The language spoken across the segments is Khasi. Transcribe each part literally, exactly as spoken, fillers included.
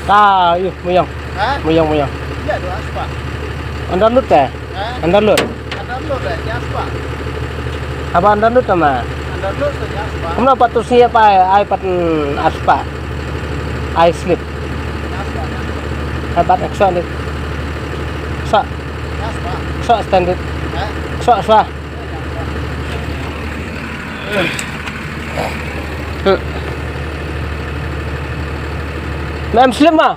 Ah, yu, muyong. Ha? Muyong, muyong. Ïa, dua spah. Underload te? Ha? Underload. Underload, eh, nya spah. Haba underload te ma? Underload te nya spah. Kumno pat tu sñiaw pat ai, ai pat, mm, ar spah. Ai slip. Nya spah, nya spah. Ai pat ek spah ni. Spah. Nya spah. Spah standard. Ha? Spah, spah. Mem slip ma?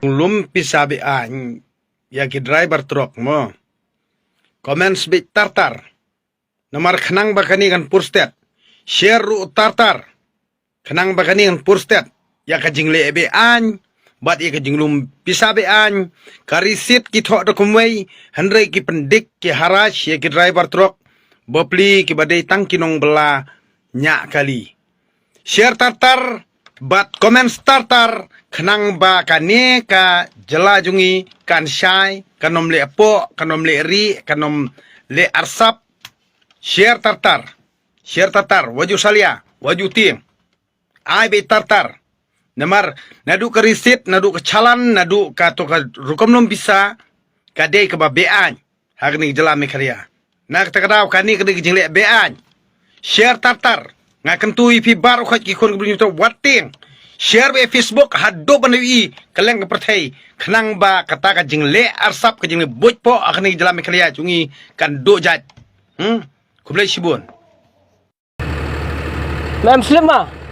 Lum pisa be-aiñ ïa ki driver truck mo. Comments beit tar tar. Namar khnang ba kane kan pur stet. Share ruh tar tar. Khnang ba kane kan pur stet ïa ka jingleh be-aiñ bad ïa ka jinglum pisa be-aiñ. Ka receipt ki thoh da kumwei, hynrei ki pyndik ki harass ïa ki driver truck bapli kiba dei tang ki nongbylla ñiah kali. Share tar tar bad comments tar tar khnang ba kane ka jylla jong ngi kan shai, kan ym leh poh, kan ym leh rieh, kan ym leh arsap. Share tar tar. Share tar tar, wat ju salia, wat ju tieng. Ai beit tar tar. Namar naduh ka receipt, naduh ka challan, naduh kato ka rukom lum pisa, ka dei kaba be-aiñ ha kane ka jylla Meghalaya. Na kata ka daw kane ka dei ka jingleh be-aiñ. Share tar tar. Nga kyntu ïa phi baroh khoit ki khun ki briew, wat tieng. Share beit Facebook haduh ban ïohi kylleng ka pyrthei, khnang ba kata ka jingleh arsap, ka jingleh buit poh ha kane ka jylla Meghalaya jong ngi kan duh jait. Hmm? Khublei shibun. Mem slip ma?